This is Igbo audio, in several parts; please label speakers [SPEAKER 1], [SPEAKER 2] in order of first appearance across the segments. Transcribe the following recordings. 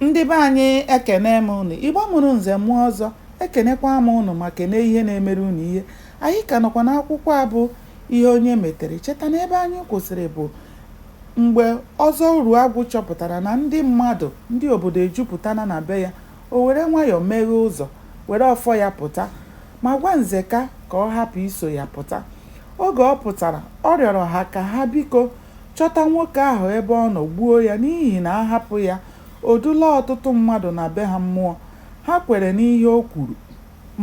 [SPEAKER 1] Ndị be anyị, ekene m unu. Igbo mụrụ nze mụọ ọzọ, ekenekwa m unu ma kene ihe na-emere unu ihe. Anyị ka nọkwa n'akwụkwọ a bụ Ihe Onye Metere. Cheta na ebe anyị kwụsịrị bụ mgbe Ọzọ Uruagwụ chọpụtara na ndị mmadụ, ndị obodo ejupụtana na be ya, o were nwayọọ meghee ụzọ, were ọfọ ya pụta, ma gwa Nzeka ka ọ hapụ iso ya pụta. Oge ọ pụtara, ọ rịọrọ ha ka ha biko chọta nwoke ahụ ebe ọ nọ gbuo ya n'ihi na a hapụ ya, o dulaa ọtụtụ mmadụ na be ha mmụọ. Ha kwere n'ihe o kwuru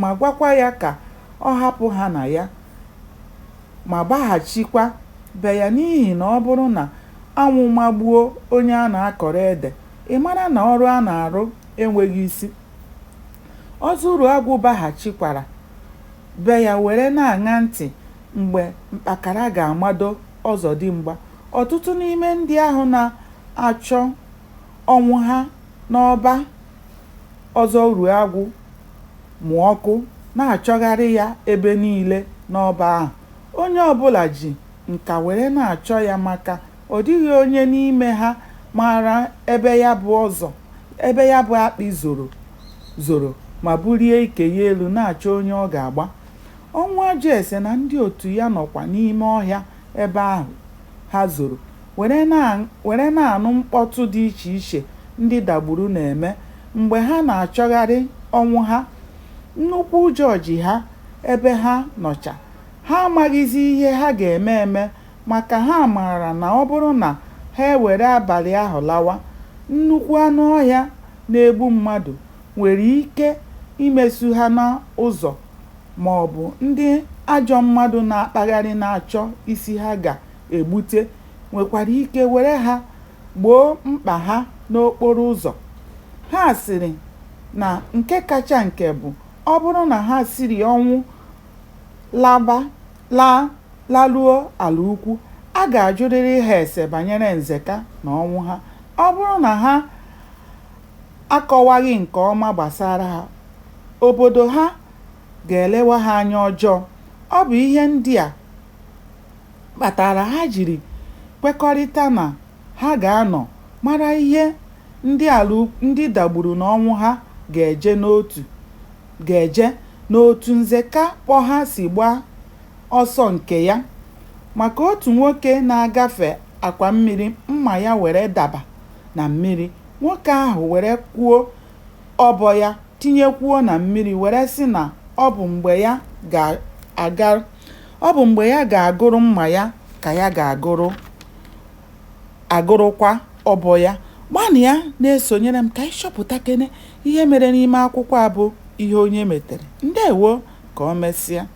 [SPEAKER 1] ma gwakwa ya ka ọ hapụ ha na ya ma baghachikwa be ya n'ihi na ọ bụrụ na anwụ magbuo onye a na-akọrọ ede, ị mara na ọrụ a na-arụ enweghị isi. Ọzọ Uruagwụ baghachikwara be ya were na-aṅa ntị mgbe mkpakara ga-amado ọzọdimgba. Ọtụtụ n'ime ndị ahụ na-achọ Ọnwụha n'ọba Ọzọ Uruagwụ mụ ọkụ na-achọgharị ya ebe niile n'ọba ahụ. Onye ọbụla ji nka were na-achọ ya maka ọ dịghị onye n'ime ha maara ebe ya bụ ọzọ ebe ya bụ akpị zoro zoro ma bulie ike ya elu na-achọ onye ọ ga-agba. Ọnwụajụese na ndị otu ya nọkwa n'ime ọhịa ebe ahụ ha zoro were na-anụ mkpọtụ dị iche iche ndị Dagburu na-eme mgbe ha na-achọgharị Ọnwụha. Nnukwu ụjọ ji ha ebe ha nọcha. Ha amaghịzị ihe ha ga-eme eme maka ha maara na ọ bụrụ na ha ewere abalị ahụ lawa, nnukwu anụọhịa na-egbu mmadụ nwere ike imesu ha n'ụzọ maọbụ ndị ajọ mmadụ na-akpagharị na-achọ isi ha ga-egbute nwekwara ike were ha gboo mkpa ha n'okporo ụzọ. Ha sịrị na nke kacha nke bụ ọ bụrụ na ha siri ọnwụ laba laa laruo Alaukwu, a ga-ajụrịrị ha ase banyere Nzeka na Ọnwụha. Ọ bụrụ na ha akọwaghị nke ọma gbasara ha, obodo ha ga-elewe ha anya ọjọọ. Ọ bụ ihe ndị a kpatara ha jiri kwekọrịta na ha ga-anọ mara ihe ndị Dagburu na Ọnwụha ga-eje na otu Nzeka kpọ ha si gbaa ọsọ nke ya, maka otu nwoke na-agafe akwa mmiri mma ya were daba na mmiri, nwoke ahụ were kuo ọbọ ya tinyekwuo na mmiri were sị na ọ bụ mgbe ya ga-agụrụ mma ya ka ya ga-agụrụkwa ọbọ ya. Gbalịa na-esonyere m ka anyị chọpụtakene ihe mere n'ime akwụkwọ a bụ Ihe Onye Metere. Ndewo, ka o mesịa.